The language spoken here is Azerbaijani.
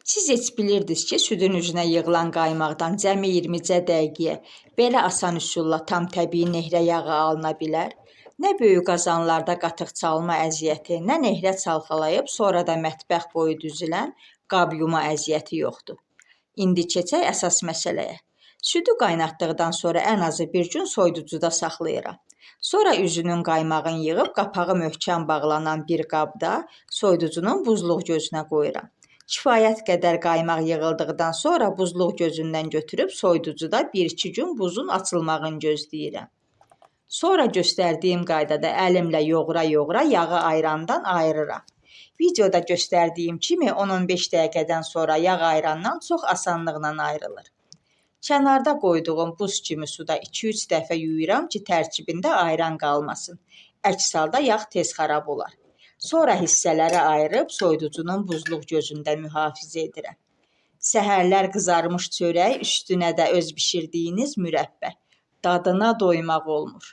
Siz heç bilirdiniz ki, südün üzünə yığılan qaymaqdan cəmi 20-cə dəqiqəyə belə asan üsulla tam təbii nehrə yağı alına bilər? Nə böyük qazanlarda qatıq çalma əziyyəti, nə nehrə çalxalayıb sonra da mətbəx boyu düzülən qab yuma əziyyəti yoxdur. İndi keçək əsas məsələyə. Südü qaynatdıqdan sonra ən azı bir gün soyuducuda saxlayıram. Sonra üzünün qaymağını yığıb qapağı möhkəm bağlanan bir qabda soyuducunun buzluq gözünə qoyuram. Kifayət qədər qaymaq yığıldıqdan sonra buzluq gözündən götürüb soyuducuda 1-2 gün buzun açılmağını gözləyirəm. Sonra göstərdiyim qaydada əlimlə yoğura-yoğura yağı ayrandan ayırıram. Videoda göstərdiyim kimi 10-15 dəqiqədən sonra yağ ayrandan çox asanlıqla ayrılır. Kənarda qoyduğum buz kimi suda 2-3 dəfə yuyuram ki, tərkibində ayran qalmasın. Əks halda yağ tez xarab olar. Sonra hissələrə ayırıb soyuducunun buzluq gözündə mühafizə edirəm. Səhərlər qızarmış çörək, üstünə də öz bişirdiyiniz mürəbbə. Dadına doymaq olmur.